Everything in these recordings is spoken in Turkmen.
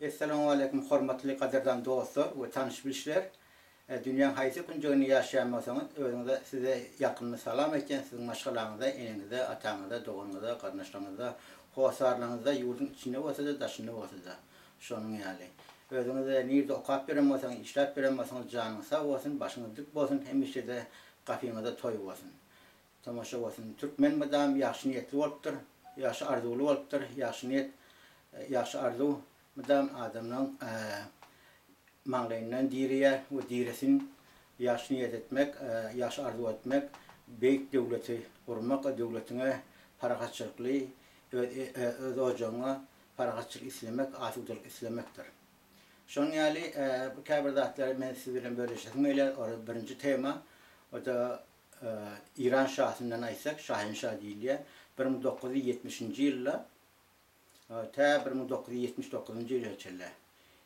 Essalamualeýkum hormatly gadyrdan dostlar we tanyş bilişler. Dünýäň haýsy künjeginde ýaşaýan bolsaňyz özüňize size ýakymly salam aýtýan siziň maşgalaňyza eneňize ataňyza doganyňyza garyndaşlaryňyza hossarlaryňyza ýurduň içinde bolsada daşynda bolsada şonuň ýaly özüňize nirde okap ýören bolsaňyz işläp ýören bolsaňyz janyňyz sag bolsun başyňyz dik bolsun hemişede gapyňyzda toý bolsun Tomaşa bolsun. Türkmen mydam ýagşy niýetli bolupdyr, ýagşy arzuwly bolupdyr, ýagşy niýet, ýagşy arzuw mydam adamlaň maňlaýyndan direýär we diresin. Ýagşy niýet etmek, ýagşy arzuw etmek, beýik döwleti gurmak, döwletiňe parahatçylykly, öz ojagyňa parahatçylyk islemek, asudalyk islemekdir. Şonuň ýaly käbir zatlary men siz bilen bölüşesim gelýär. Ol birinji tema, o-da Eýran şasyndan aýtsak, şahenşa diýilýär. 1970-nji ýylda tä 1979-njy ýyla çenli,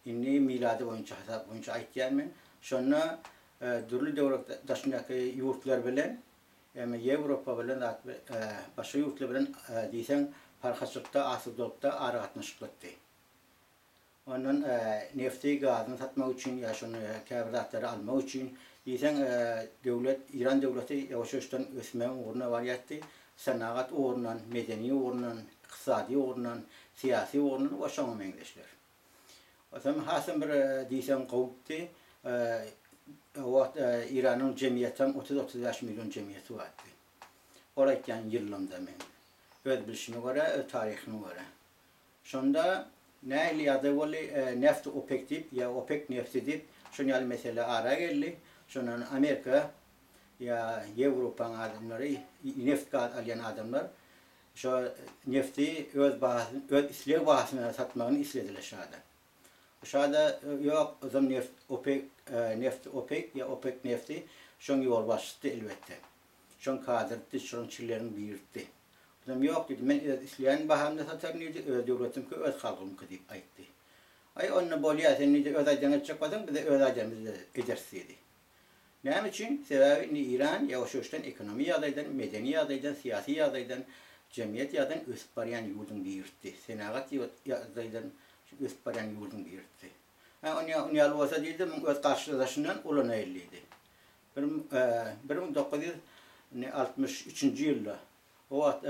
indi milady boýunça hasap boýunça aýtýan men, şonda dürli döwlet daşyndaky ýurtlar bilen, ýagny Ýewropa bilen zat başga ýurtlar bilen diýseň parahatçylykda, asudalykda aragatnaşyklydy. Ondan nefti, gazyny satmak üçin ýa şony käbir zatlary almak üçin diýseň döwlet, Eýran döwleti ýuwaş-ýuwaşdan ösmegiň ugruna barýardy. Senagat ugrundan, medeni ugrundan, ykdysady ugrundan, syýasy ugrundan we şoňa meňzeşler. Onsoň hasam bir diýseň gowupdy. O wagt Eýranyň jemgyýetem 30-35 million jemgyýeti bardy. Ol aýtýan ýyllamda men. Öz bilşime görä, öz taryhyma görä. Şonda nähili ýagdaý boldy, neft OPEK diýip ýa OPEK nefti diýip şon ýaly mesele ara geldi. Şondan Amerika ýa Ýewropaň adamlary neft gaz alýan adamlar şo nefti öz bahasyny öz isleg bahasyna satmagyny islediler şada. Şada ýok ozam neft OPEK nefti OPEK ýa OPEK nefti şoň ýolbaşçysy elbetde. Şoň kadrdy şoň çilleriň biridi. Bizem ýok diýdi, men öz isleýän bahamda sataryn diýdi, öz döwletimki, öz halkymky diýip aýtdy. Aý, onda bolýa, sen diýdi, öz aýdanyňy etjek bolsaň, biz-de öz aýdanymyzy ederis diýdi. Näme üçin? Sebäbi indi Eýran ýuwaş-ýuwaşdan ekonomi ýagdaýdan, medeni ýagdaýdan, syýasy ýagdaýdan, jemgyýet ýagdaýdan ösüp barýan ýurduň biridi. Senagat ýagdaýdan ösüp barýan ýurduň biridi. Hä, onýa, onýaly bolsa diýdi, muň öz garşydaşyndan ulanaýyl diýdi. 1963-nji ýylda o wagt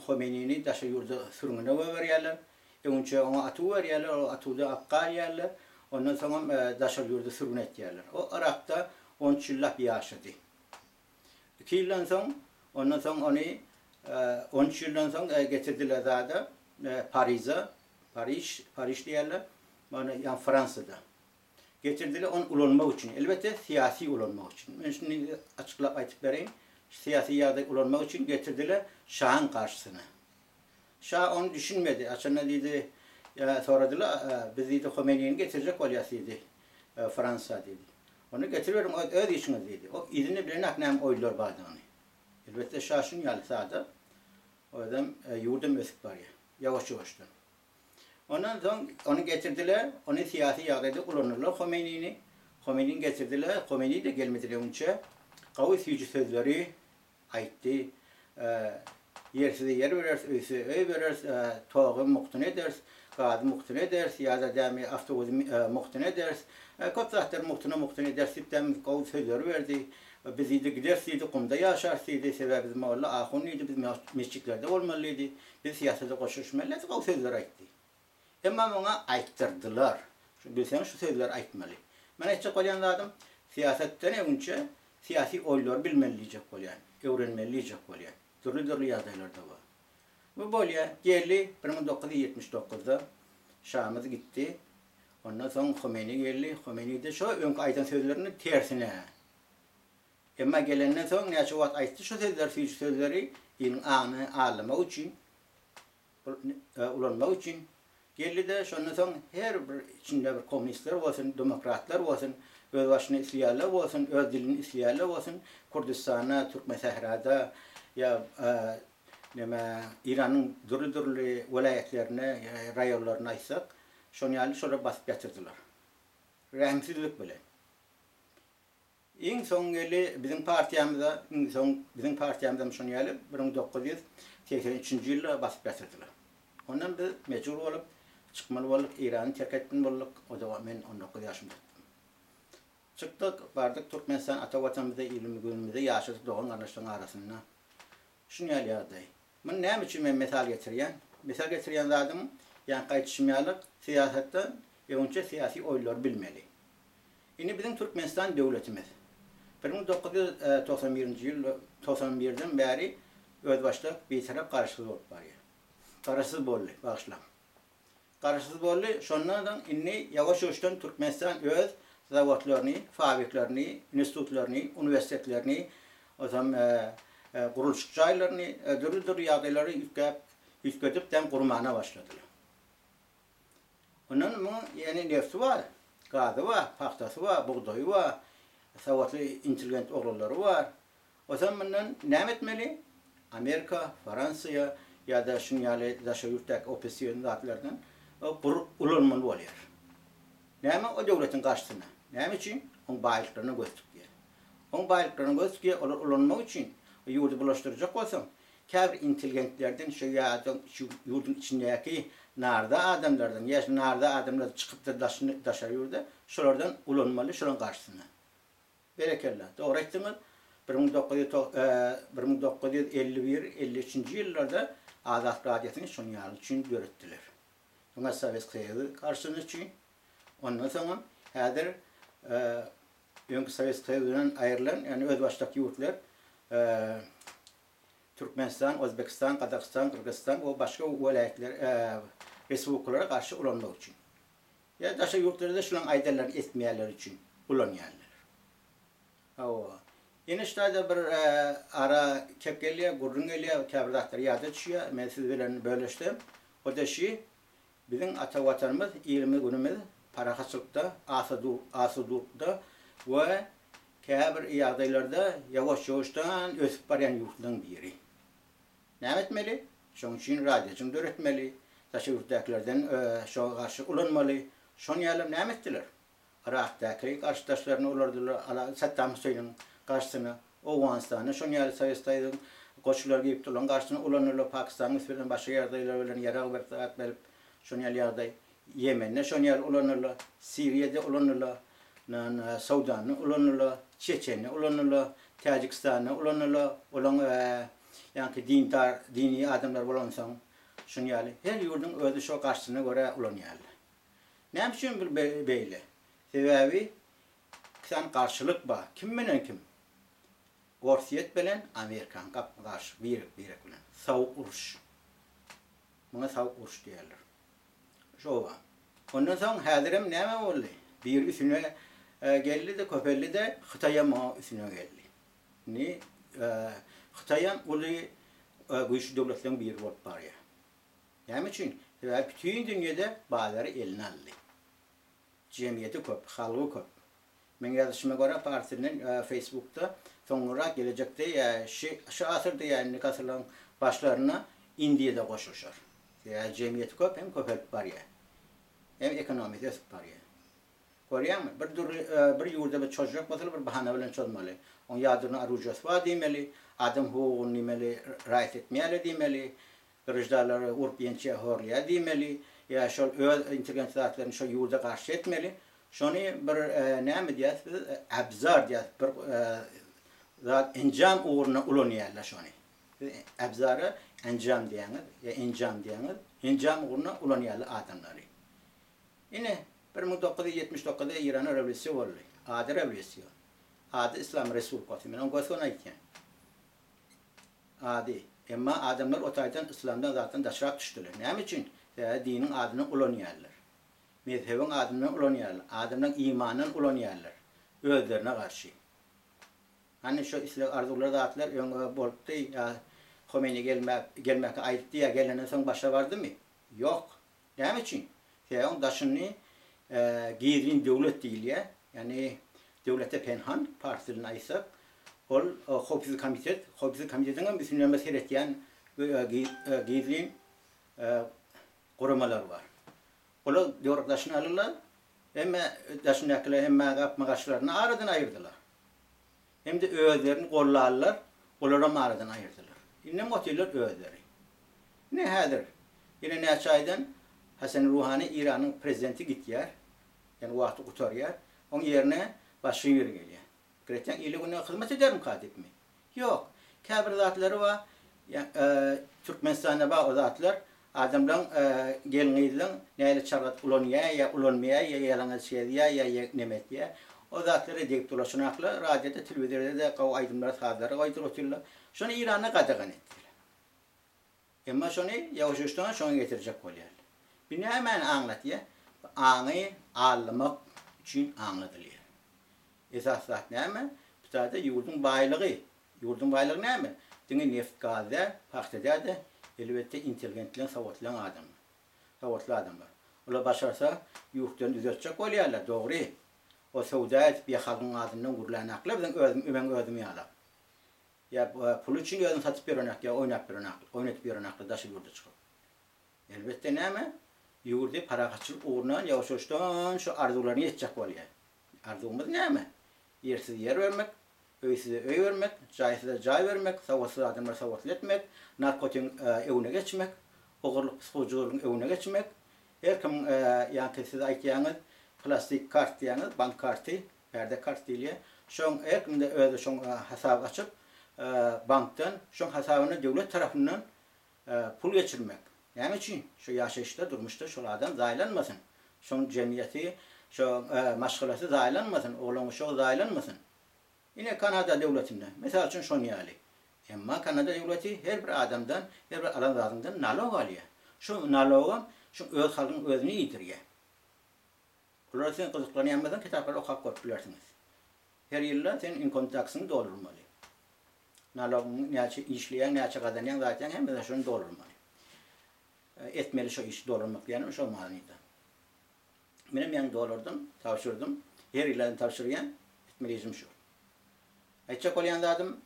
Homeýnini daşary ýurda sürgüne goýberýärler. Öňünçä oňa atuw berýärler, ol atuwda alyp galýarlar. Ondan soňam daşary ýurda sürgün etýärler. O Yrakda on üç ýyllap ýaşady. Iki ýyldan soň, ondan soň ony on üç ýyldan soň getirdiler zada, Parize, Pariž, Pariž diýýärler, ony ýa Fransiýada. Getirdiler ony ulanmak üçin. Elbetde syýasy ulanmak üçin. Men şuny açyklap aýtyp bereýin. Syýasy ýagdaý ulanmak üçin getirdiler şahyň garşysyna. Şa ony düşünmedi. Haçanda diýdi, soradylar, biz diýdi Homeýnini getirjek bolýas diýdi, Fransiýa diýdi. Ony getiriberiň öz öz işiňiz diýdi. O yzyny bilenak näme oýunlar bardygyny. Elbetde şa şuny ýaly sada. Özem ýurdam ösüp barýar. Ýawaş-ýuwaşdan. Ondan soň ony getirdiler, ony syýasy ýagdaýda ulandylar Homeýnini. Homeýnini getirdiler, Homeýni-de gelmeden öňünçä gawy süýji sözleri aýtdy. Ýer size ýer bereris, öý size öý bereris, togy mugtuna ederis, gazy mugtuna ederis ýa-da dämi awtobusy mugtuna ederis. Köp zatlary mugtuna mugtuna ederis diýip dämi gowy sözleri berdi. Biz diýdi gideris diýdi, gumda ýaşarys diýdi, sebäbi biz molla, ahun diýdi, biz mesjitlerde bolmaly diýdi. Biz syýasata goşulyşmaly diýip gowy sözler aýtdy. Emma muňa aýtdyrdylar. Şu bilseň şu sözleri aýtmaly. Men aýtjak bolýan zadym, syýasatdan öňünçe syýasy oýlary bilmeli diýjek bolýan, öwrenmeli diýjek bolýan. Dürli-dürli ýagdaýlarda bar. Bu bolýa, geldi 1979-da şamyz gitdi. Ondan soň Homeýni geldi. Homeýni-de şo öňki aýdan sözleriniň tersine. Emma gelenden soň näçe wagt aýtdy şu sözleri, süýji sözleri iliň aňyny aldamak üçin, ulanmak üçin geldi-de, şondan soň her bir içinde bir kommunistler bolsun, demokratlar bolsun, öz başyna isleýänler bolsun, öz dilini isleýänler bolsun, Kürdüstanda, Türkmensährada ýa neme Eýranyň dürli-dürli welaýatlarynda, raýonlarynda aýtsak, şon ýaly şolar basyp ýatyrdylar. Rehimsizlik bilen. Iň soň geldi biziň partiýamyza, iň soň biziň partiýamyzam şon ýaly 1983-nji ýylda basyp ýatyrdylar. Ondan biz mejbur bolup Çykmaly bolduk, Eýrany terk etmeli bolduk. O-da men 19 ýaşymdadym. Çykdyk, bardyk Türkmenistan ata Watanymyzda, ilimiz-günümize ýaşadyk dogan-garyndaşlaryň arasynda. Şuny ýaly ýagdaý. Muny näme üçin men mysal getirýän? Mysal getirýän zadym, ýaňky aýdyşym ýaly, syýasatda öňçe syýasy oýunlary bilmeli. Indi biziň Türkmenistan döwletimiz 1991-nji ýyl, 91-den bäri özbaşdak, bitarap, garaşsyz bolup barýar. Garaşsyz boldy, bagyşlaň. Garaşsyz boldy, şondan soň indi ýawaş-ýuwaşdan Türkmenistan öz zawodlaryny, fabriklerini, institutlaryny, uniwersitetlerini, onsoň gurluşyk jaýlaryny, dürli-dürli ýagdaýlary üýtgäp, üýtgedip dem gurmana başladylar. Ondan muň ýene nebti bar, gazy bar, pagtasy bar, bugdaýy bar, sowatly intelligent oglanlary bar. Ozal mundan näme etmeli? Amerika, Faransiýa ýa-da şunuň ýaly daşary ýurtdaky oppozision zatlardan gurup ulanmaly bolýar. Näme o döwletiň garşysyna? Näme üçin? Oň baýlyklaryna göz tikýär. Oň baýlyklaryna göz tikýär, olary ulanmak üçin ýurdy bulaşdyrjak bolsaň, käbir intelligentlerden şu ýa-da şu ýurduň içindäki narda adamlardan ýa narda adamlar çykypdyr daşary ýurda, şolardan ulanmaly şolaryň garşysyna. Berekella, dogry aýtdyňyz. 1951, 53-nji ýyllarda Azat radiosyny şonuň ýaly üçin döretdiler. Öňe Sowet Soýuzy garşyny üçin, ondan soňam häzir öňki Sowet Soýuzyndan aýrylan, ýagny özbaşdak ýurtlar Türkmenistan, Özbekistan, Gazagystan, Gyrgyzystan we başga welaýatlar, respublikalara garşy ulanmak üçin. Ýa daşary ýurtlarda şulaň aýdanlaryny etmeýänleri üçin ulanýanlar. Hawa. Ýene ştaýda bir ara kep gelýär, gürrüň gelýär, käbir zatlar ýada düşýär. Men siz bilen bölüşsem, o-da şi, biziň ata Watanymyz, ilimiz, günümiz parahatçylykda, asudalykda we käbir ýagdaýlarda ýawaş-ýuwaşdan ösüp barýan ýurtlaryň biri. Näme etmeli? Şoň üçin radiojyň döretmeli, daşary ýurtdakylardan şoňa garşy ulanmaly. Şon ýalam näme etdiler? Yrakdaky garşydaşlaryny ulardylar, ala Saddam Hüseýniň garşysyna, Owganystanda şon ýaly Sowet Soýuzyň goşunlary giripdi, olaryň garşysyna ulandylar, Pakistanyň üsti bilen başga ýagdaýlar bilen ýarag berip zat berip, şon ýaly ýagdaý. Ýemende şon ýaly ulandylar, Siriýada ulandylar, Sudanda ulandylar, Çeçende ulandylar, Täjigistanda ulandylar, olaň Ýaňky dindar, dini adamlar bolansoň, şuny ýaly her ýurduň özi şo garşysyna görä ulanýarlar. Näme üçin bu beýle? Sebäbi iki sany garşylyk bar. Kim bilen kim? Orsýet bilen Amerikanyň gapma-garşy birek-birek bilen. Sowuk uruş. Muňa sowuk uruş diýýärler. Şo bar. Ondan soň häzirem näme boldy? Biri üstüne geldi-de, köpeldi-de, Hytaýam muňa üstüne geldi. Indi Hytaýam uly güýçli döwletleriň biri bolup barýar. Näme üçin? Sebäbi bütin dünýede bazary eline aldy. Jemgyýeti köp, halgy köp. Meň ýazyşyma görä pars dilinden Facebookda soňra gelejekde ýa şu asyrda ýa indiki asyrlaryň başlarynda Indiýa-da goşulyşar. Sebäbi jemgyýeti köp hem köpelip barýar. Hem ekonomiýasy ösüp barýar. Görýäňmi? Bir dürli, bir ýurda bir çozjak bolsalar bir bahana bilen çozmaly. Oň ýadrony oružýasy bar diýmeli, adam hukugyny diýmeli, raýat etmeýärler diýmeli, graždanlary urup ýençýär, horlaýar diýmeli, ýa şol öz intelligent zatlaryny şol ýurda garşy etmeli. Şony bir näme diýýäs biz, abzar diýýäs, bir zat enjam ugruna ulanýarlar şony. Siz abzara enjam diýýäňiz, ýa enjam diýýäňiz, enjam ugruna ulanýarlar adamlary. Ine, 1979-da Eýranda rewolýusiýa boldy. Ady rewolýusiýa. Ady Yslam Respublikasy. Men ony gös-göni aýtýan. Ady. Emma adamlar o taýdan yslamdan zatdan daşrak düşdüler. Näme üçin? Sebäbi diniň adyny ulanýarlar. Mezhebiň adyndan ulanýarlar. Adamlaryň imanyndan ulanýarlar. Özlerine garşy. Hany şo isleg arzuwlar zatlar öň bolupdy ýa Homeýni gelmä gelmäkä aýdypdy ýa gelenden soň başa bardymy? Ýok. Näme üçin? Sebäbi oň daşyny gizlin döwlet diýilýär. Ýagny döwletde penhan, pars dilinde aýtsak, ol howpsuzlyk komitet, howpsuzlyk komitetiň hem üstünden bir seretýän gizlin guramalar bar. Olar döwlet daşyny alyrlar, hemme daşyndakylar hemme gapma-garşylaryny aradan aýyrdylar. Hem-de özlerini gollarlar, olaram aradan aýyrdylar. Indem otyrlar özleri. Ine häzir, ýene näçe aýdan. Hasan Ruhani Iranyň prezidenti gitýär. Ýagny wagty gutarýar. Oň ýerine başga biri gelýär. Pikir etýäň ile-güne hyzmat edermika diýipmi? Ýok. Käbir zatlary bar. Türkmenistanda bar o zatlar. Adamlaň gelin-gyzlaň näle çargat ulanýar ýa ulanmaýar ýa ýalaňaç gezýär ýa neme etýär. O zatlara degip dolaşanaklar. Radioda, telewizorda-da gowy aýdymlary, sazlary goýduryp otyrlar. Şony Iranda gadagan etdiler. Emma şony ýawaş-ýuwaşdan şoňa getirjek bolýarlar. Bu nämäni aňlatýar? Bu aňy aldamak üçin aňladylýar. Esasy zat näme? Bu taýda ýurduň baýlygy. Ýurduň baýlygy näme? Diňe neft-gaz däl, pagta däl-de, elbetde intelligentleň, sowatlyň adamlar. Sowatly adamlar. Olar başarsa ýurtlaryny düzeltjek bolýarlar, dogry. O söwda edip ýa halkyň adyndan gürlänaklar biziň özüm, meň özüm ýalak. Ýa puly üçin özüni satyp ýörenak, ýa oýnap ýörenak, oýnadyp ýörenaklar daşary ýurda çykyp. Elbetde näme, ýurdy parahatçylyk ugrundan ýawaş-ýuwaşdan şu arzuwlaryna ýetjek bolýar. Arzuwymyz näme? Ýersize ýer bermek, öýsüze öý bermek, jaýsyza jaý bermek, sowatsyz adamlary sowatly etmek, narkotigiň öňüne geçmek, ogurlyk-pysgujylygyň öňüne geçmek, her kimiň ýaňky siz aýtýaňyz plastik kart diýýäňiz, bank karty, Perde kart diýilýär. Şoň her kimde özi şoň hasap açyp, bankdan şoň hasabyna döwlet tarapyndan pul geçirmek. Näme üçin? Şo ýaşaýyşda, durmuşda şol adam zaýalanmasyn. Şoň jemgyýeti, şo maşgalasy zaýalanmasyn, oglan-uşagy zaýalanmasyn. Ine Kanada döwletinde, mysal üçin şon ýaly. Emma Kanada döwleti her bir adamdan, her bir alan zadyňdan nalog alýar. Şo nalogam şoň öz halkyň özüni iýdirýär. Olara sen gyzyklanýan bolsaň kitaplary okap görüp bilersiňiz. Her ýylda sen income tax-yňy doldurmaly. Nalogyňy näçe işleýäň, näçe gazanýaň, zat etýäň hemmesini şony doldurmaly. Etmeli şo işi doldurmak diýýänim şo manyda. Menem ýaňy doldurdym, tabşyrdym. Her ýyl hem tabşyrýan. Etmeli işim şu. Aýtjak bolýan zadym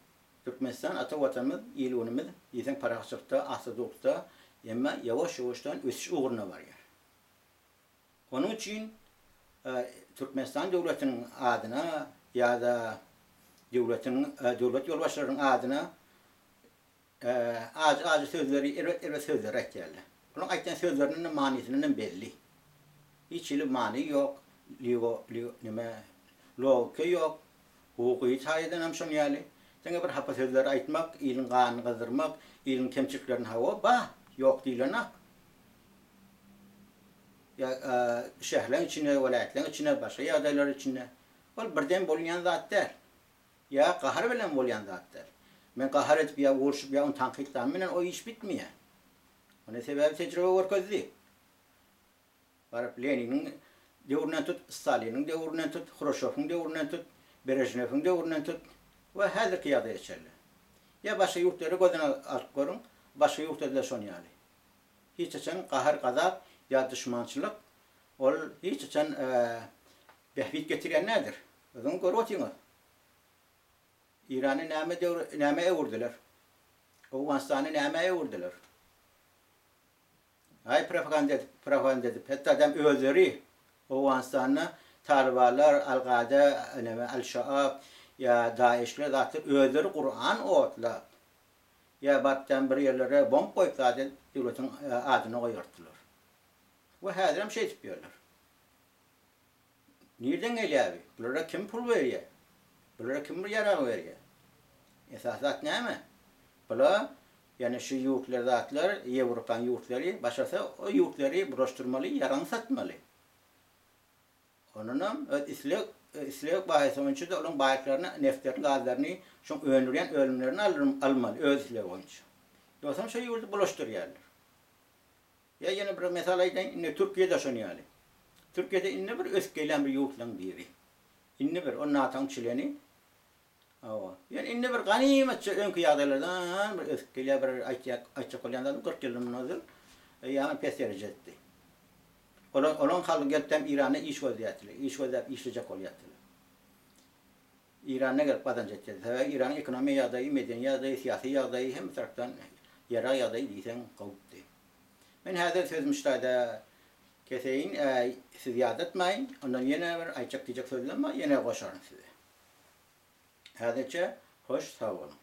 Türkmenistan ata watanymyz, il-günümiz diýseň parahatçylykda, asudalyk-da, emma ýawaş-ýuwaşdan ösüş ugruna barýar. Onuň üçin Türkmenistan döwletiniň adyna ýa-da döwletiň döwlet ýolbaşçylarynyň adyna ajy-ajy sözleri, erbet-erbet sözleri aýtýarlar. Olaryň aýtýan sözleriniň manysyndan hem belli. Hiç hili many ýok, ligo, li, neme, logika ýok. Hukuky taýdan hem şonuň ýaly. Diňe bir hapa sözleri aýtmak, iliň ganyny gyzdyrmak, iliň kemçiliklerini hawa, ba, ýok diýlenak. Ýa şäherleň içinde, welaýatlaryň içinde, başga ýagdaýlar içinde. Ol birden bolunýan zat däl. Ýa gahar bilen bolýan zat däl. Men gahar edip ýa urşup ýa ony tankytlanym bilen o iş bitmeýär. Muny sebäbi tejribe görkezdi. Baryp Leniniň döwründen tut, Staliniň döwründen tut, Hruşýowyň döwründen tut, Brežnewiň döwründen tut we häzirki ýagdaýa çenli. Ýa başga ýurtlary gözden alyp görüň, başga ýurtlarda-da şon ýaly. Hiç haçan gahar-gazap ýa duşmançylyk ol hiç haçan bähbit getirýän däldir. Özüňiz görüp otyňyz. Irany näme döwre nämä öwürdiler? Owganystany nämä öwürdiler? Aý propaganda edip, propaganda edip, hatda adam özleri Owganystanda Talybanlar, Al-Kaida, näme Al-Şaab ýa Daeşler zatlar özleri Kuran otlap, Ýa barypdan bir ýerlere bomb goýup zat edip döwletiň adyna goýardylar. We häzirem şeýdip ýörler. Nirden gelýär bi? Bulara kim pul berýär? Bulara kim bir ýarag berýär? Esasy zat näme? Bula ýani şu ýurtlar zatlar Ýewropaň ýurtlary başarsa o ýurtlary bulaşdyrmaly ýaragyny satmaly. Ondanam öz isleg isleg baýasy boýunça-da olaryň baýlyklaryny, neftlerini, gazlaryny, şoň öndürýän önümlerini almaly öz islegi boýunça. Ýogsam şo ýurdy bulaşdyrýarlar. Ýa ýene bir mysal aýdaýyn, indi Türkiýe-de şon ýaly. Türkiýe-de indi bir ösüp gelýän bir ýurtlaryň biri. Indi bir, o NATO-nyň çleni. Hawa. Ýöne indi bir ganymatça öňki ýagdaýlardan bir ösüp gelýär, bir aýtýak, aýtjak bolýan zadym 40 ýyldan mundan ozal ýaňy pes derejededi. Olar, olaň halky gelip hem Iranda iş gözleýärdiler, iş gözläp işlejek bolýardylar. Iranda gelip gazanç etýärdi. Sebäbi Iranyň ekonomiýa ýagdaýy, medeni ýagdaýy, syýasy ýagdaýy hemme tarapdan ýarag ýagdaýy diýseň gowudy. Men häzir sözümi şu taýda keseýin, sizi ýadatmaýyn. Ondan ýene bir aýtjak diýjek sözlerim bar, ýene goşaryn size. Häzirçe hoş sag boluň.